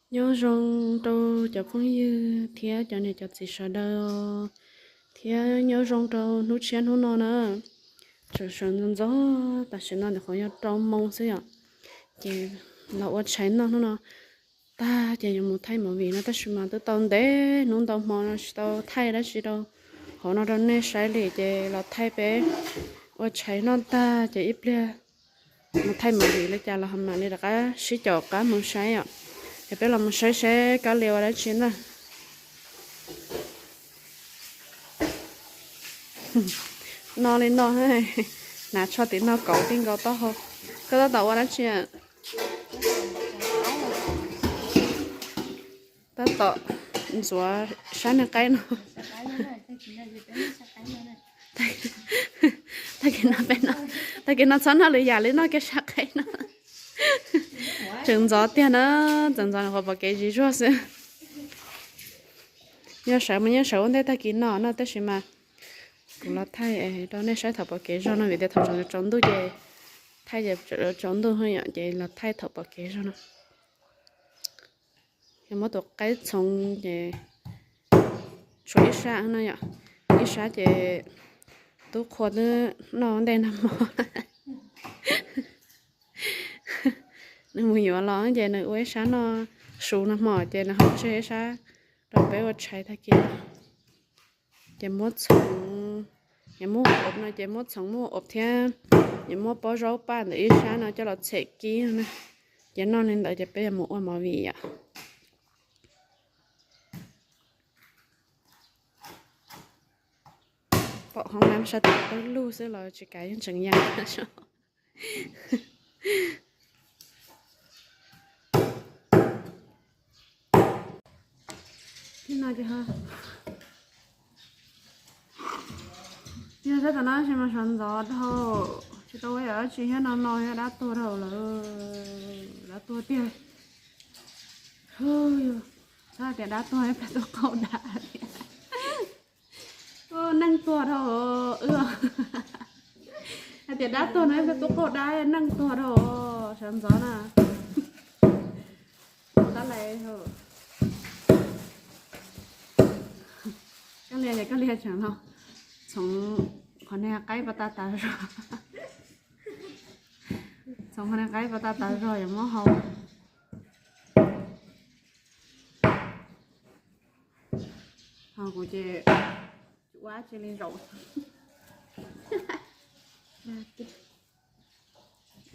Nyob zoo rau cov phooj ywg thiab cov niam cov txiv sawv daws, thiab nyob zoo rau hnub tshiab hnub no na. Tseem sawv ntxov ntxov, tam sim no nyuam qhuav yog rau moo xwb yom. Ces los ua tshais noj hnub no tag ces yuav mus thaij movie no, tab sis mas twb tau ntev hnub ntau hmo no tsis tau thaij dab tsi rau hauv no rau nej saib li, ces los thaij peb ua tshais noj tag ces ib pliag mus thaij movie li cas los ho mam li rov qab sib caum qab mus saib os. Ces peb los mus saib saib Kab Lia ua dab tsi na. No li no, hnav tsho tim no kauv ti nkaus taub hau. Koj tab tom ua dab tsi? Tab tom ntxuav sab niag qaib no. Tag kis no, tag kis no txhob noj lwm yam li, noj kiag sab qaib no. Tseem ntxov tiag na, tseem ntxov qhov pom kev zis zuag xwb. Yog sawv mas yeej sawv ua ntej tag kis no no, tab sis mas kuv los thaij rau nej saib thaum pom kev zog no vim tias thaum tsaus ntuj ces thaij ces tsaus ntuj yom, ces los thaij thaum pom kev zog no. Yog muab tus qaib txhoov ces tshuav ib sab no yom, ib sab ces tub qhua twb noj ntej nag hmo. Nws mus yuav los ces nws ua ib sab noj su nag hmo ces nws ho tseg ib sab rau peb ua tshais tag kis. Ces muab txhoov, yuav muab ua ob no ces muab txhoov muab ua ob thiab, yuav muab pob zaub paj ntawm ib sab no coj los txhem kib na. Ces noj li ntawd ces peb yuav mus ua movie yom. Pom hoob nab sab tim pawg lug xwb los tsis kav yeej tseem yam. Yog sab tom no tsis mas sawv ntxov dhau, tsis tau ua yam dab tsi thiab, no no yog dab tuag dhau lawm, dab tuag tiag. Txhob hais tias dab tuag ib pliag tuaj qaug dab thiab. Neeg tuag dhau wb. Hais tias dab tuag no ib pliag tuaj qaug dab, neeg tuag dhau, sawv ntxov na. Tab lais, Kab Lia, Kab Lia tseem los txhoov qhov niag qaib pas tas tas zog. Txhoov qhov niag qaib pas tas tas zog yuav muab hau. Ho kuv ces ua tsis li zaum.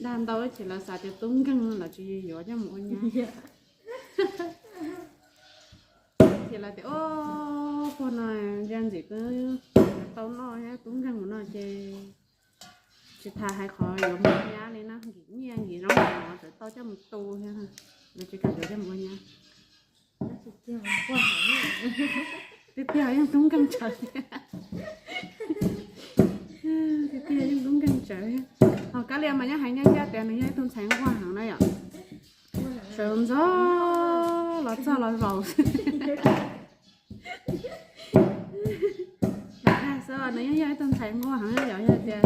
Dag ntau ces lawv xav tias tub nkeeg lawv tsis yuav coj mus ua nyab. Ces lawv tias, o, pog no ntsia ntxim twb tau noj, tub nkeeg mus no ces tsis tas hais qhov yuav mus ua nyab li na, nkim nyiaj nkim zaub nkim mov txawm tau coj mus tu thiab, lawv tsis kam yuav coj mus ua nyab. Tiag tiag yeej tub nkeeg tsawv thiab. Tiag tiag yeej tub nkeeg tsawv thiab. Ho Kab Lia mas nyob heev nyob ncaj tias nws yog ib tug ntxhais nquag heev na yom. Sawv ntxov los txog los zaum. Dag xwb, nws yeej yog ib tug ntxhais nquag heev yom, yog tias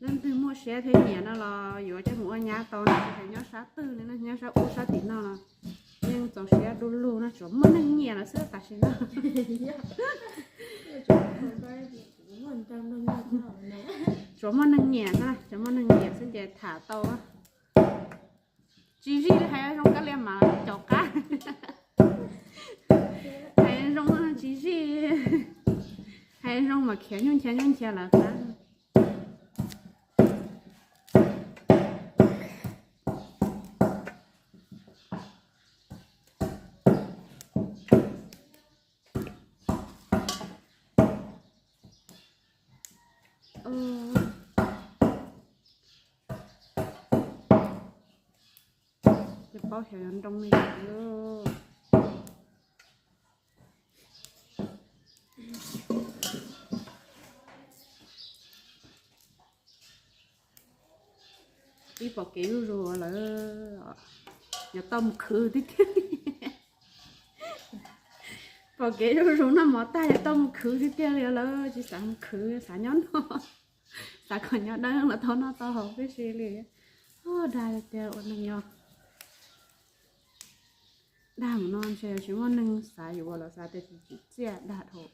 leej twg muaj siab thiab nyiam no los yuav coj mus ua nyab tau, nws tsis hais nyob sab twg li na, nyob sab ub sab tim no los yeej txaus siab du lug no, tsuas muaj neeg nyiam lawm xwb tam sim no. Tsuas muaj neeg nyiam xwb, tsuas muaj neeg nyiam xwb ces tham tau. Tsis zij li, hais zoo Kab Lia mas caum qab. Hais zoo tsis zij, hais zoo mas khiav nyuj ncha nyuj ncha lawv qab. Ces paub xyov yuav nroo li cas. Ib pom kev zuj zus lawm, yuav tau mus khwv tiag tiag. Pom kev zuj zus noj mov tag yuav tau mus khwv tiag tiag li lawm, tsis xav mus khwv, xav nyob no, xav kom nyob dawb los tau noj tau haus tib si li. Dag tiag ua neeg nyob. Dag mus no ntshe tsis muaj neeg xav yuav los xav tias tsis tsim txiaj dag dhau.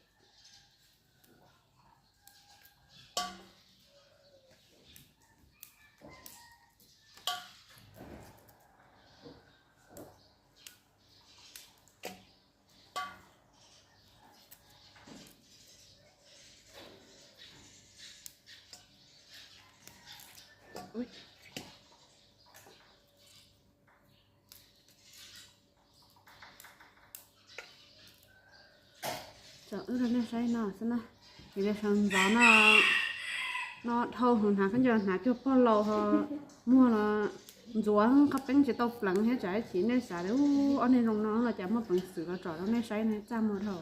Tsom wb rau nej saib no xwb na. Ces sawv ntxov no, no dhau hnav khaub ncaws hnav cuag pog laus ho muag los ntxuav qhov peeb tsis tau pleev thiab tsam ib chim nej xav tias ob niag zoo no los cas muaj peev xwm los tsom rau nej saib ne, txaj muag dhau.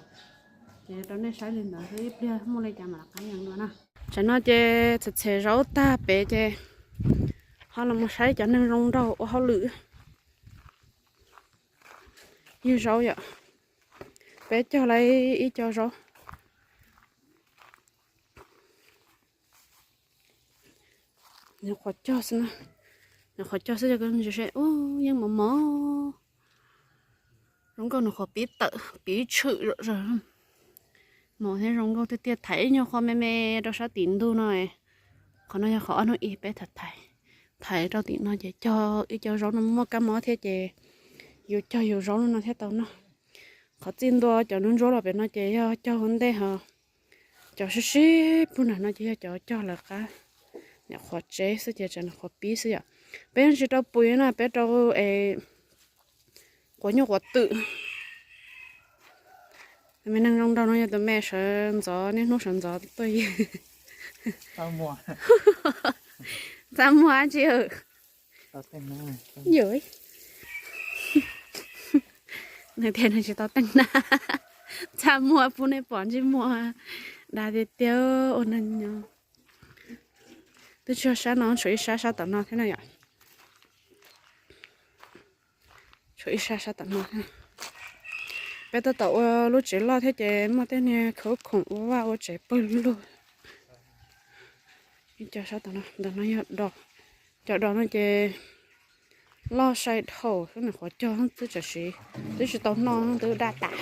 Ces rau nej saib li ntawd xwb, ib pliag muaj li cas mam rov qab yees dua na. Tsam no ces txhem txhem zaub tag pem ces ho los mus saib cov neeg zoo nraug ua hauj lwm. Ywg zaub yom, peb cog lawm ib co zaub. Nws qhuav cog xwb na, nws qhuav cog xwb cov koj ntsis seb ub yeej mos mos. Zoo nkauj nws qhuav pib tawm pib tshwm zom zaws. Mos thiab zoo nkauj tiag tiag, thaiv ib nyuag qho me me rau sab tim ntug no. Qhov no yog qhov ob hnub ib peb tham thaiv, thaiv rau tim no ces cog ib co zaub no muaj kab mob thiab ces yus cog yus zaub lub no thiab tau noj. Qhov txij ntua cov ntsuab ntsuab los pem no ces yog cog ua ntej ho. Cov sib sib puag nram no ces yog cov cog lawv qab, nyuam qhuav tseb xwb ces tseem nyuam qhuav pib xwb yom. Peb yeej tsis rau pum na, peb rau es quav nyuj quav twm. Tus me neeg zoo nraug no yog tus me sawv ntxov niaj hnub sawv ntxov tuaj ywg. Txaj muag dab tsi? Yog, nws tias nws tsis tau teej na. Txaj muag pub nej pom ntsej muag dag tiag tiag ua neeg nyob. Twb tsis yog sab no, tshuav ib sab sab tom no thiab na yom. Tshuav ib sab sab tom no thiab. Peb tab tom ua lub tsev loj thiab ces muaj tej niag khawv khoom ua vaj ua tsev pawg lug. Ib co sab tom no, ntawm no yog dos. Cov dos no ces loj sai dhau xwb, nws qhuav cog xwb, tam sim twb tsis tau noj twb daj tas.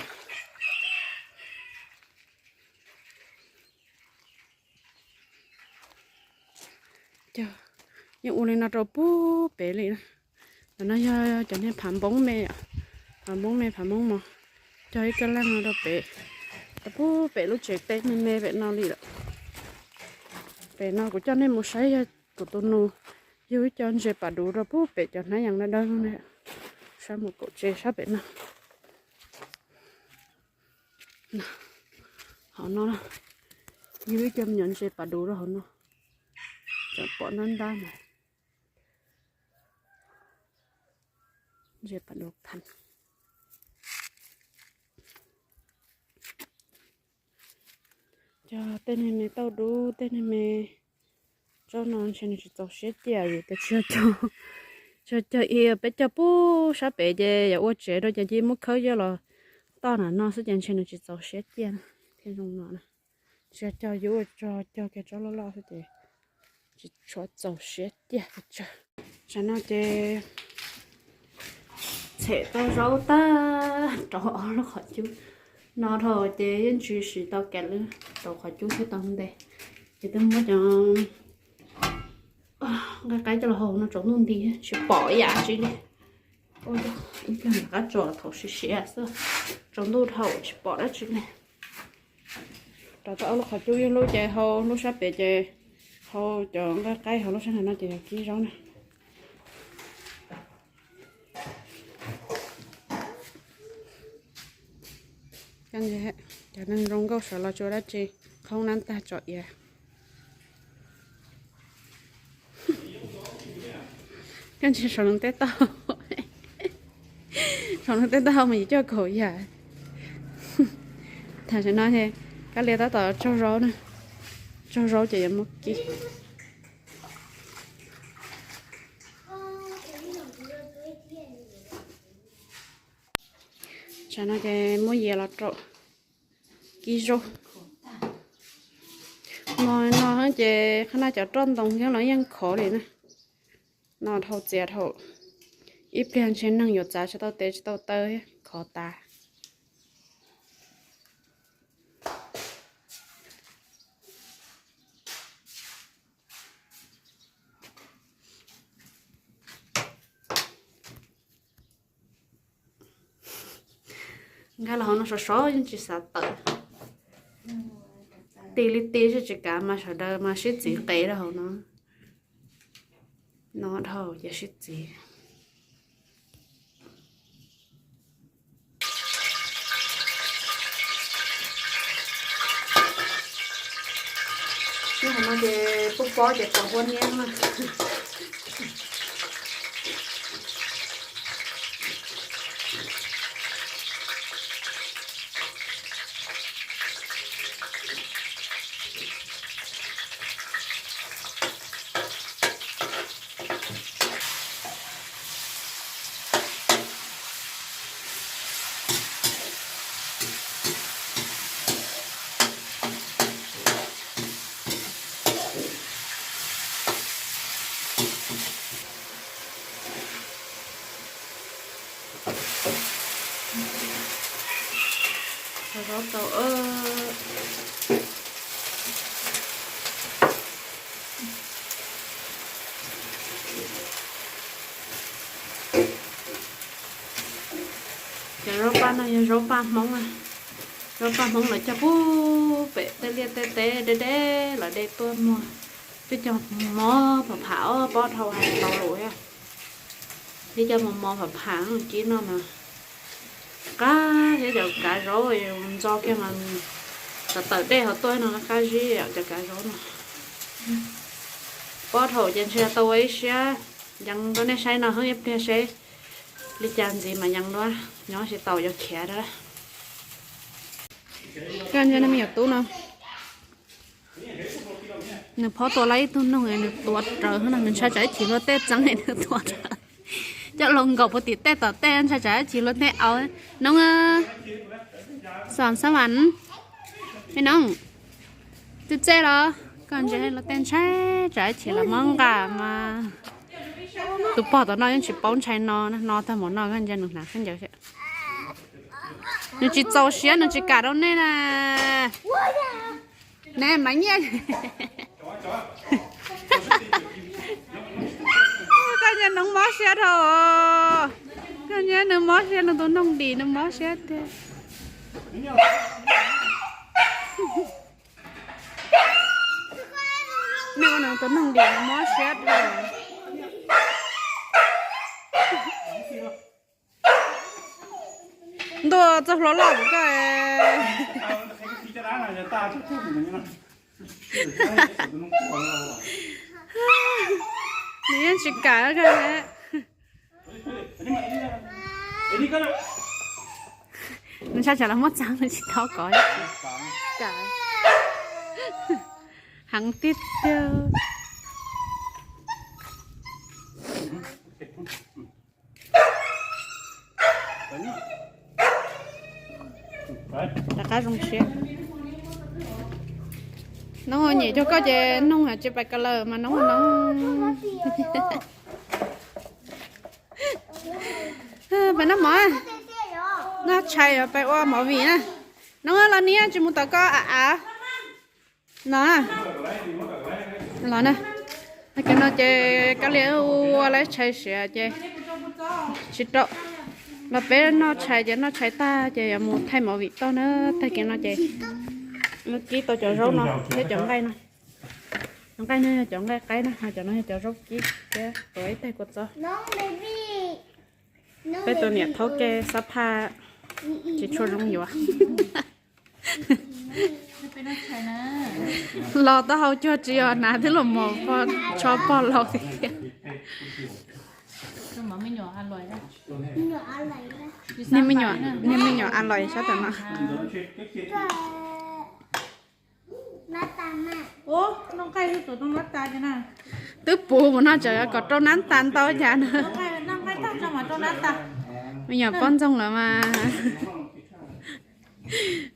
Cog, yeej ua li no rau pub pem li na. Ntawm no yog cov niag phav npoob me, phav npoob me phav npoob mos. Cog ib kab leej no rau pem, rau pub pem lub tsev teb me me pem no li lawm. Pem no kuv coj nej mus saib yog kuv tus nus yug ib co ntses pas duv rau pub pem cov hnab yees dawb dawb na. Saib mus kaum tsev sab pem no. Hauv no, yug ib co me nyuam ntses pas duv rau hauv no. Tseem pom ntab ntab na. Ntses pas duv phav. Cog tej niag me tauj dub, tej niag me tsob no ntshe nws tsis txaus siab ciaj, yus tias tsis yog cog, tsis yog cog ib, peb cog pub sab pem ces yog ua tsev rau ces cia muab khawb coj los toj nram no xwb ces ntshe nws tsis txaus siab ciaj thiaj zoo no na. Tsis yog cog, yus ua tso cog kiag tsob loj loj xwb ces tsis tshua txaus siab ciaj pes tsawg. Tsam no ces txhem tau zaub tag rau ob lub qhov cub no dhau ces yeej tsis siv tau kev lwb rau qhov cub thiab tau nte. Ces twb muab cov nqaij qaib coj los hau no tsaus ntuj nti tsis pom ib yam tsi li. Ib pliag rov qab tso thaum siav siav xwb, tsaus ntuj dhau tsis pom dab tsi li. Rau tau ob lub qhov cub, ib lub ces hau lub sab pem ces hau cov nqaij qaib, hau lub sab nram no ces yog kib zaub na. Cov neeg zoo nkauj sawv los tsis ua dab tsi, qhoob nab tag tso iav. Koj ntsia saum nws tej taub, saum nws tej taub hau mas yus coj kaum yam. Tam sim no kab lia tab tom tsaug zaub na, tsaug zaub ces yuav muab kib. Tsam no ces muab yias los rau kib zaub. No no ces qhov no cov roj ntoo thiab los yeej khov li na. No dhau txiav dhau, Ib pliag ntshe neeg yuav txav tsis tau tes tsis tau taw, khov tas. Nkag los hauv no sov sov yeej tsis xav tawm. Ti li ti xwb tsis kav mas sawv daws mas sib txiv qev rau hauv no. No dhau ces sib txiv. Nyob hauv no ces pub pob ces tau huab niab na. Xav zaub tau. Cov zaub paj no yog zaub paj Hmoob, zaub paj Hmoob lawv cog pub pem tej liaj tej teb deb deb los de tuaj muag. Twb cog mos mos phav phav os, pob dhau hais tau lus thiab. Twb cog mos mos phav phav kib no mas qab thiab, cov kav zaub ntxo kiag mas tawm tawm dej hauv tuaj no qab zib cov kav zaub no. Pob dhau ces ntshe tau ua ib siab, yees rau nej saib no hwb ib pliag seb li cas ntxiv mas yees dua, nyob tsis tau yuav khiav dua. Koj ntsia nej me nyuam tub no, nws phob tua lawm ib tug noog, nws tuav rawv no, nws ntshai tsam ib chim luag tej txeeb es nws tuav rawv. Coj los nkaum puag tim tej tom tej, ntshai tsam ib chim luag tej au. Noog, xam xab vam, noog, txej txej los koj ntsia luag tej ntshai tsam ib chim los muab nqa mas. Tus pog tom no yeej tsis paub ntshai no, no tag mus no koj ntsia nws hnav khaub ncaws. Nws tsis txaus siab, nus tsis kam rau nej na. Ne mas nyiaj. Koj ntsia noog mob siab dhau. Koj ntsia nws mob siab, nws tus noog dim nws mob siab tiag. Nej ua nws tus noog dim nws mob siab dhau. Ntuj, txoj hlua loj kuv koj. Nws yeej tsis kam koj. Nws ntshai tsam los muab txeeb nws tsis tau kov. Heev tiag tiag. Rov qab zoo siab. Noog, nyem cuag koj ces noog hais tsis pais ko lawm mas noog, noog. Pais noj mov, noj tshais pais ua movie na. Noog los niam tsis mus tom koj av av. Los, los na. Tag kis no ces Kab Lia ua laib tshais siav ces tsis rau. Los peb noj tshais ces noj tshais tag ces yuav mus thaij movie toj na. Tag kis no ces kib tau cov zaub no thiab cov nqaij no. Cov nqaij no yog cov nqaij qaib na, ho cov no yog cov zaub kib thiab tuav ib tag kua txob. Peb tus niam thaub ke xab phaj tsis tshua zoo yuav. Los taub hau cuag tsis yog hnav twb los mos tsho pog laus tiag tiag. Niag me nyuam, niag me nyuam a lais sab tam no. Twb puv mus no tseem kom rau nab tas ntau cas na. Me nyuam poj ntxoog lawm mas.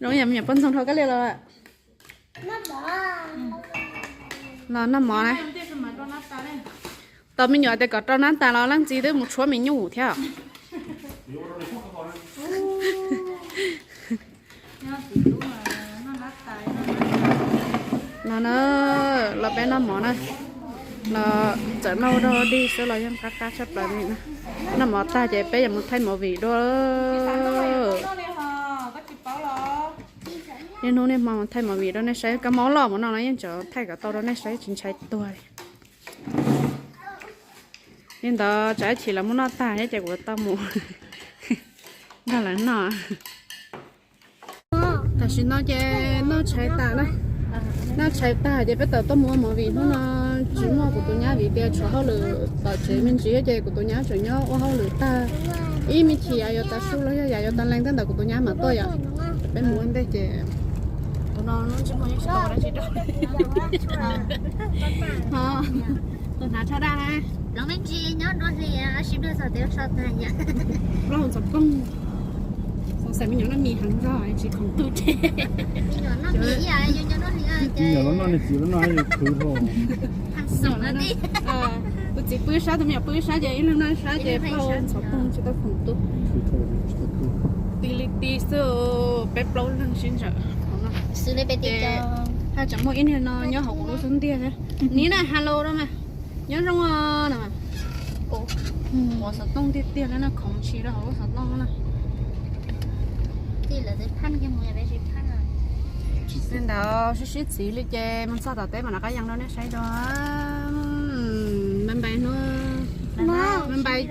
Zoo yam me nyuam poj ntxoog dhau Kab Lia los. Los noj mov na. Tos me nyuam tias kom rau nab tas los leej txiv twb mus tshuab me nyuj thiab. No na, los peb noj mov na, los txawm noj ua dog dig xwb los yeej qab qab tshaj plaws li na. Noj mov tag ces peb yuav mus thaij movie dua. Niaj hnub niaj hmo mus thaij movie rau nej saib, kab mob loj mus no los yeej tseem thaij kom tau rau nej saib tsis ntshai tuag li. Li ntawd tsam ib chim lawv muab noj tag thiab ces kuv tau mus nrog lawv noj. Tam sim no ces noj tshais tas na, noj tshais tag ces peb tawm tuaj mus ua movie. Hnub no tsis muaj kuv tus nyab vim tias tshuav hauj lwm tom tsev me ntsis ces kuv tus nyab tseem nyob ua hauj lwm tag. Ib me chim yuav tav su los yog yam yuav tau leej tab ntawm kuv tus nyab mam tuaj yom. Peb mus ua ntej ces tus no lub ntsej muag yeej tsis tau ua dab tsi rau. Tus hnav tshaj daj na. Plaub ntxhov pooj, xav me nyuam noj mis heev zog tsis khoom tu ces. Me nyuam los noj, niag txiv los noj, yus khwv dhau. Tus txiv pw ib sab, tus me nyuam pw ib sab ces ib leeg noj ib sab ces plaub ntxhov pooj tsis tau khoom tu. Ti li ti xwb, peb plaub leeg sib ntsawm. Haj tseem muaj ib niag no nyob hauv kuv lub xub ntiag thiab. Niv na, hello rau mas. Nyob zoo no mas. Ua xov tooj tiag tiag li no, khoov tshis rau hauv lub xov tooj na. Li ntawd sib sib txiv li ces mus txog tom teb mam rov qab yees rau nej saib dua. Bye bye hnub, bye bye.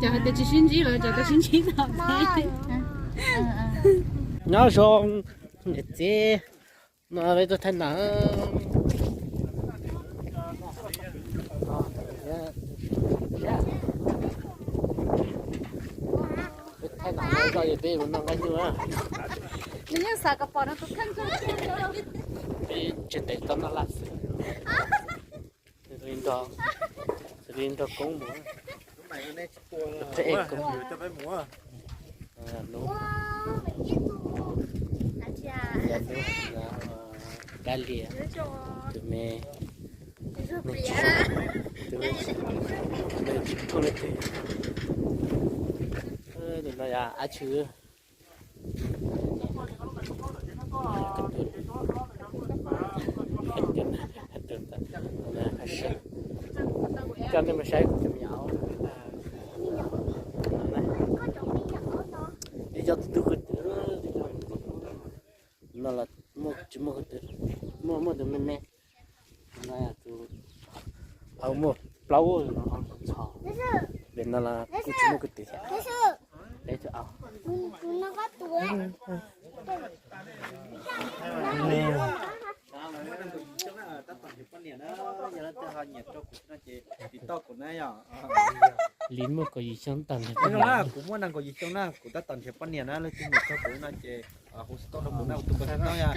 Ces hais tias tsis sib ntsib los ces tau sib ntsib tom teb. Nyob zoo niam txiv, no peb tuaj thaij nas. Peb thaij nas zoj ces peb mus noj nqaij nyuj na. Nws yeej xav kom pom no tus kheej. Peb tsis ntev tau noj laj xwb. Xws li nrog koob mus, peb koob, lub, lub, kab lias, tus me, tus me tsis phooj leej twg, tus no yog Ab Tshwm. Coj nej mus saib kuv cov me nyuam. Yog tus twg qw twm no los muaj tsis muaj qw twm, muaj muaj tus me me. Muaj plaub no ntxhov, pem no los kuj tsis muaj qw twm thiab. Peb tus au. Li muaj kaum yim xyoo tag nrho. Kuv muaj nees nkaum yim xyoo na, kuv tab tom nrhiav poj niam na, leej twg nyiam txog kuv no ces hu xov tooj rau kuv na, kuv tus npe hu xov tooj yog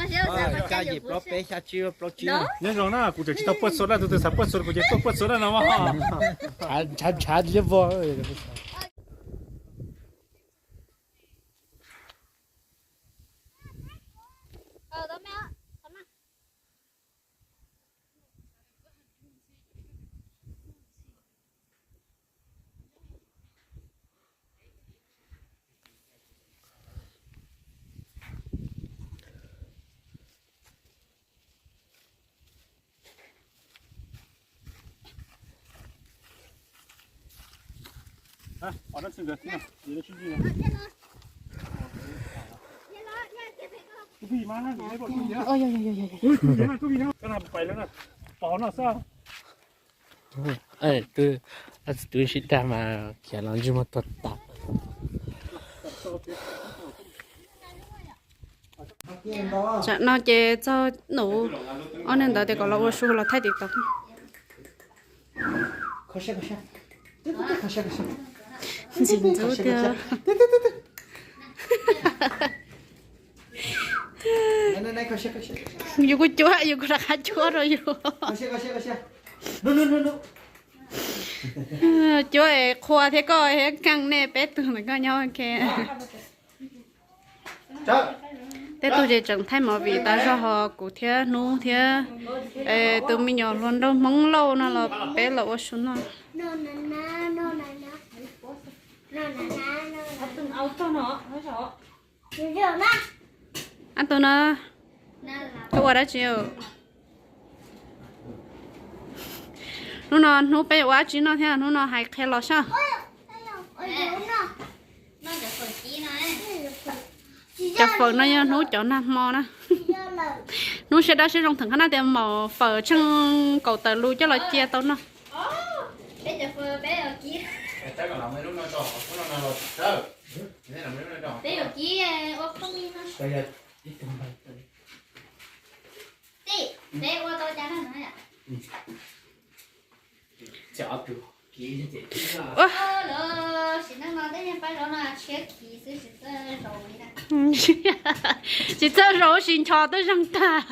xya yim plaub peb xya tsib plaub tsib. Nyob zoo na, kuv tseem tsis tau puaj xua na, tus twg xav puaj xua kuv ces tuaj puaj xua na no. Ntshav ntshav liab vog. Twb sib dag mas khiav los ntsej muag tuag tas. Tsam no ces txog nub, ob niag ntawd tias kom los ua su los thaij TikTok. Ntxim ntxub tiag. Yus kuj cuab, yus kuj rov qab cuab rau yus. Cuab es qhua thiab koj thiab Keej nej peb tug ntawm koj nyob ua ke. Tej tug ces tseem thaij movie tas zog, ho kuv thiab Hnub thiab tus me nyuam hluas nraug Hmoob Lauj no los peb los ua su noj. Ab, tus no koj ua dab tsi? Hnub no Hnub peb ua dab tsi noj thiab? Hnub no hais qhia los saib. Cov fawm no yog Hnub cov nag hmo na. Hnub siab dawb siab zoo theem qhov no tias maum fawm tsheej kaum tawm lus coj los cia tau noj. Tsis txawj zaus sis nchos twb zeeg tag.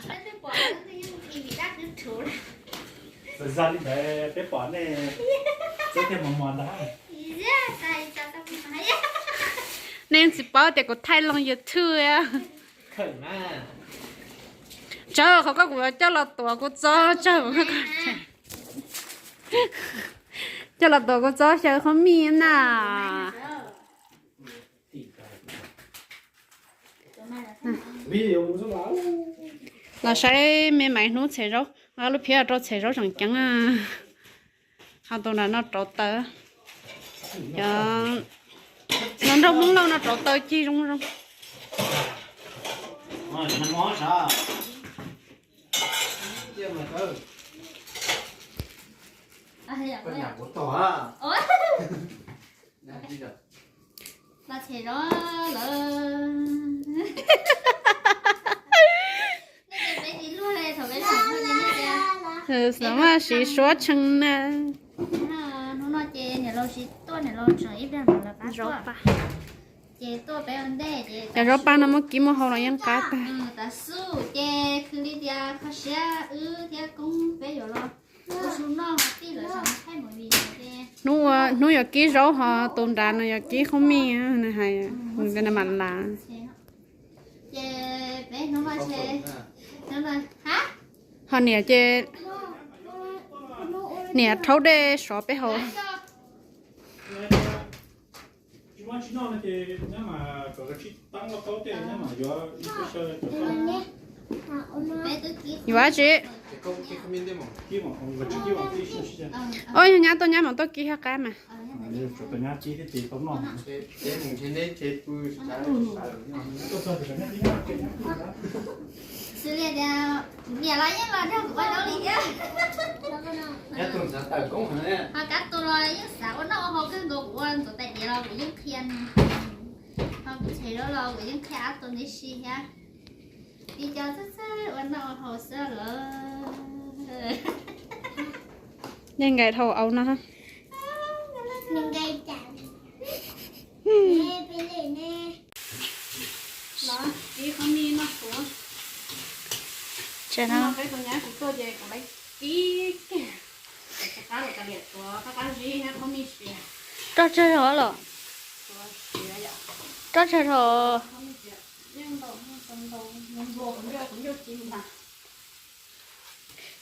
Nej tsis paub tias kuv thaij loo YouTube. Tsawg qhov koj kuv coj los tuav kuv txob, tsawg coj los tuav kuv txob xyaw qhov mij na. Los saib me Maiv Hnub txhem zaub, lub phiab rau txhem zaub tseem ceeb. Ho tus nram no rauv taws. Cov hluas nraug Hmoob Lauj no rauv taws cig zoo zoo. Xav mas siv suab tshee na. Cov zaub paj no muab kib muab hau los yeej qab tag. Hnub yuav kib zaub ho tus nrad no yuav kib qhob mij, nws hais nws mam lav. Ho niam ces niam rhaub dej sov peb haus. Yuav dab tsi? Ua yog nyab tuaj nyab mam tuaj kib thiab qab mas. Xws li tias kuv niam los yeej los nrog kuv ua zaub li thiab. Ho kab tus los yeej xav ua noj ua haus kawg nkaus, kuv ua ntxuav tais diav los kuv yeej qhia nws. Ho kuv txhais zaub los kuv yeej qhia ob tug tib si thiab. Tib co txawj txawj ua noj ua haus xwb lawm. Nej nkais dhau au no. Roj tsawg zog los? Roj tsawg zog.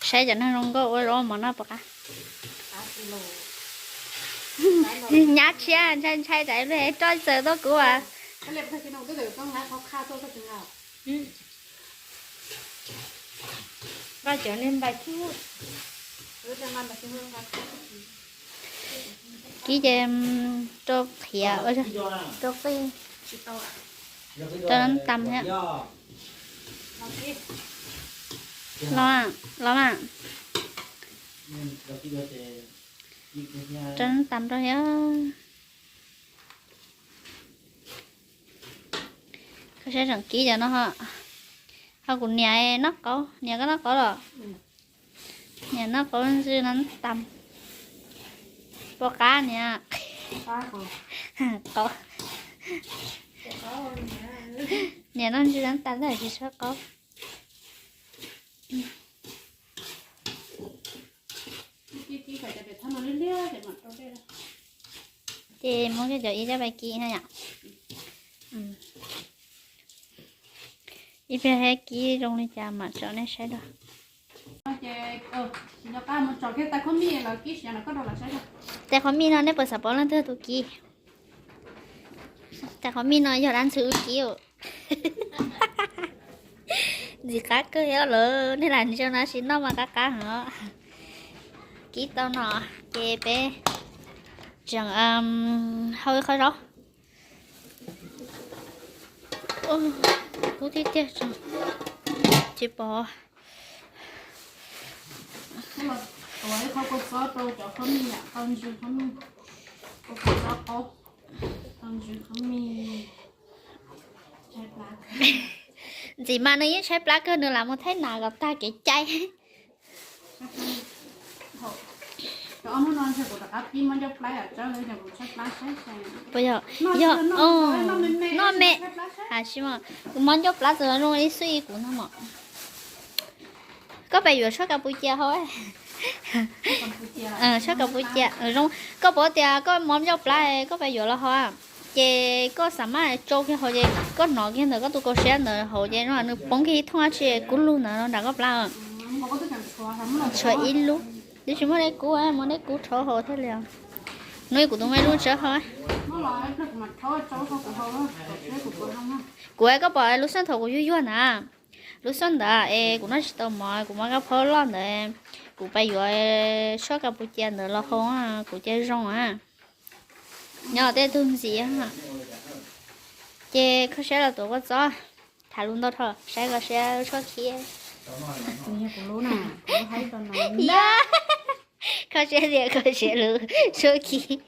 Saib cov neeg zoo nkauj ua zaub mov noj puas qab? Nyab tshiab ntshai ntshai tsam roj txawg tuaj kuv as. Kib ces rau qhiav, rau qij, rau nab tas thiab. Los, los mas. Rau nab tas rau thiab. Koj saib tseem kib cov no ho. Ho kuv niam noj qaub, niam koj noj qaub los? Niam noj qaub ntswg no tas. Puas qab niam? Qaub. Niam noj ntswg no tas tab tsis tshua qaub. Ces muab cov ib coj pais kib na yom. Ib pliag kib zoo li cas mam tso nej saib dua. Tais qhov mij no nej puas xav paub leej twg kib? Tais qhov mij no yog dab ntxwg wb kib. Ntxim qab kawg thiab lawm, nej lam zoo no sis noj mas qab qab heev. Kib tau no ces peb tseem hau ib qho zaub. Kub tiag tiag tsis pom. Tuav ib qho kua txob rau cov qhov mij, tau ntsw qhov mij, kua txob qaub, tau ntsw qhov mij. Ntxim mas nws yeej tshaib plab kawg, nws lam mus thaij nas kom tag kev cai. Puas yog? Yog, noj me, hais tsis mas kuv mob ncauj plab txawm zoo li xwb kuv no mom. Koj pais yuav tshuaj Kas Pus Cias hau. Tshuaj Kas Pus Cias zoo, koj paub tias koj mob ncauj plab koj pais yuav los hau, ces koj xam maj tsau kiag hauv ces koj hnov kiag ntawm koj tus kaus siab ntawd hauv ces nws poob kiag ib thooj dab tsi kub lug ntawd nram koj plab. Tshuav ib lub, twb tsis muaj dej kub, muaj dej kub rhaub hau thiaj li. Hnub kuv tus me lub tsawb hau. Kuv, koj pom lub xeej thaum kuv yuag yuag ntawd, lub xeej ntawd es kuv noj tsis tau mov, kuv mob kab phaub loj ntawd, kuv pais yuav tshuaj Kas Pus Cias ntawd los hau, kuv cia zoo. Nyob tej tug ntxiv, ces koj saib los tuav kua txob, tham lus ntau dhau, saib koj siab tshuab khib. Koj siab tias koj siab lub tshuab khib.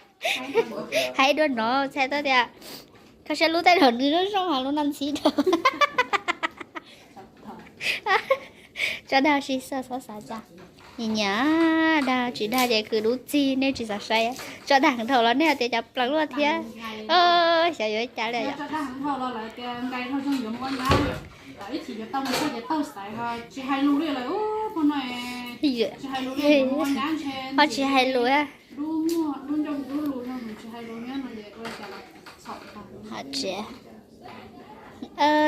Hais dua no txhais tau tias koj siab lub tej zaum nws zoo zoo, lub no ntxhib dhau. Tso dag sib xav xav cas, nyiam nyiam, dag tsis dag ces khwv dub txig, nej tsis xav saib. Tso dag dhau los nej tias cas plees luaj thiab. Xyov yuav cas li. Ho tsis hais lus. Tsis,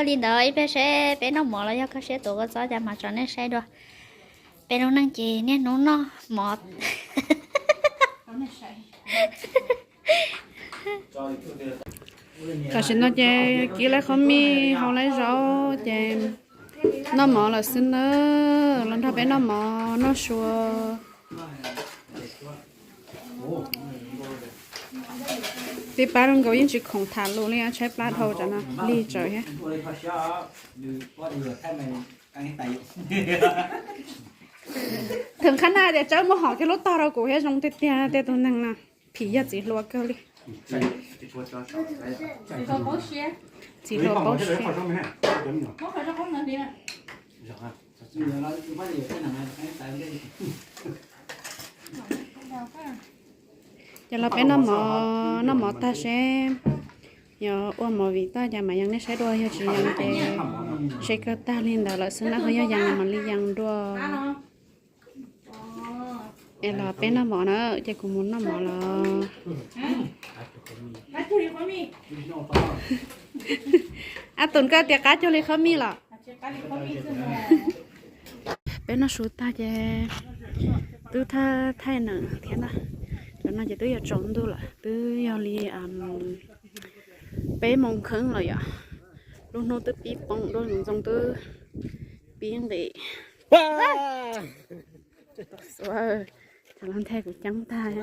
li ntawd ib pliag seb peb noj mov los yog koj siab tuav kua txob cas mas tso nej saib dua. Peb lub neej ces niaj hnub noj mov. Tam sim no ces kib lawv qhov mij hau lawv zaub ces noj mov lawm xwb nawb, los nrog peb noj mov noj sua. Tib pab zoo nkaus yeej tsis khoom tham lus li, tshaib plab dhau tsam no lig tsawv thiab. Tus qhab naj tias tsawb muab hom kiag lub tog rau kuv thiab zoo tiag tiag, tej tus neeg no phim yog txiv hluas kawg li. Txiv hluas paub siab. Ces los peb noj mov, noj mov tag seb yog ua movie toj cas mas yeej nej saib dua, yog tsis yeej ces seb kawg tag li ntawd lawm xwb na, ho yog yeej los mam li yeej dua. Es los peb noj mov na, ces kuv mus noj mov los. Ab Tus, koj tias qab cuag li qhov mij los? Peb noj su tag ces twb thaij neem thiab na. Cov no ces twb yog tsaus ntuj lawm, twb yog li peb moos kheeb lawm yom. Lub hnub twb pib poob dua, ntxoo twb pib nqis. Cov lub nthe kuv ceeb tag.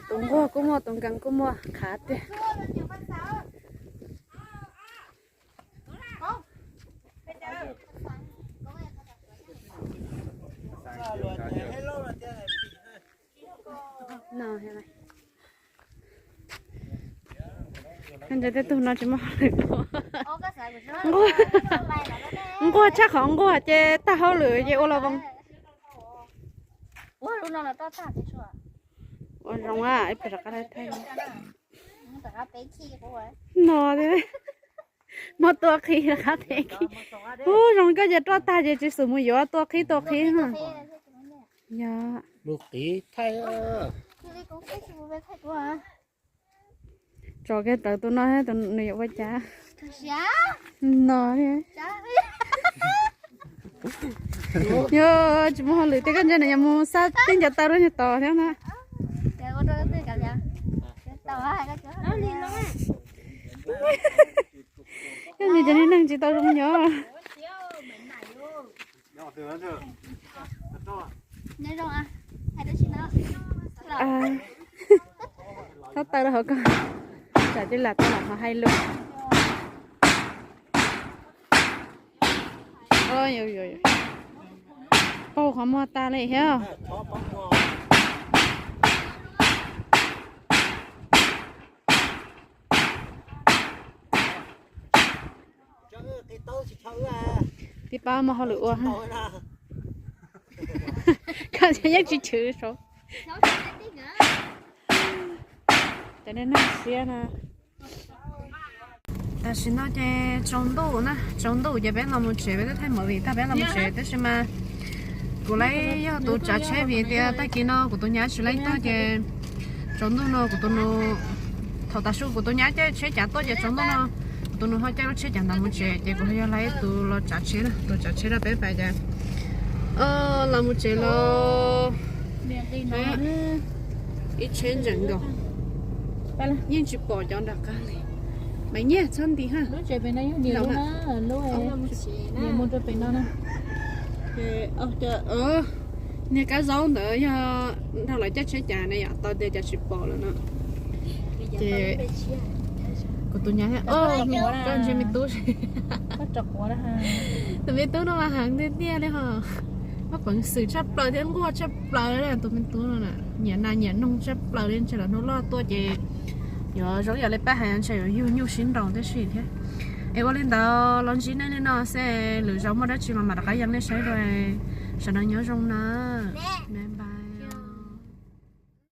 Tus nquag kuj muaj, tus nkees kuj muaj, qhav tiag. Koj nco tej tug no tsis muaj hauj lwm ua. Nquag, nquag tshaj qhov nquag ces tag hauj lwm ces ua los voos. Ua zoo a, ib pliag rov qab thaij. No, muab tua qhi rov qab thaij khi. Ub, zoo koj ces roj tag ces tsis xum mus yuav tua qhi tua qhi no. Yog. Tso kiag rawv tus no, tus nws yuav ua cas. No. Yog tsis muaj hauj lwm tiag koj ntsia nws yuav mus xa tib ncaws taw rau niag tod thiab na. Yog nws cov niag neeg tsis tau zoo nyob. Txhob taw rau hauv ko, tsam cia lam tau lam ho hais lus. Paug qhov muag tas li thiab. Tib pab muaj hauj lwm ua. Koj yeej tsis chwv saud. Cov neeg siab na. Tam sim no ces tsaus ntuj na, tsaus ntuj ces peb los mus tsev, peb twb thaij movie tag peb los mus tsev tab sis mas kuv laib yog tus tsav tsheb vim tias tag kis no kuv tus nyab tsis laib tuaj ces tsaus ntuj no kuv tus nus, thaum tav su kuv tus nyab caij tsheb cav tuaj ces tsaus ntuj no kuv tus nus ho caij lub tsheb cav ntawd mus tsev ces kuv ho yog laib tus los tsav tsheb na, tus tsav tsheb rau peb pais ces los mus tsev los ib tsheb ntseem nkaus. Yeej tsis pom cov nram qab li. Mas nyiaj txhob nti ha. Niag kab zaub ntawd yog dhau lawv caij tsheb cav na yom, tau tias cas tsis pom lawm no. Ces kuv tus nyab thiab, koj ntsia me tub, tus me tub no mas heev tiag tiag li ho. Muaj peev xwm tshaj plaws thiab nquag tshaj plaws li tus me tub no na. Nyiam nas nyiam noog tshaj plaws li, ntshe lawv hnub loj tuaj ces yuav zoo yam li pab hais ntshe yuav yug nyuj sib nraus tib si thiab. Es ua li ntawd los ntsib nej li no xwb, lwm zaus muaj dab tsi mas mam rov qab yees nej saib dua. Sawv daws nyob zoo na. Bye bye.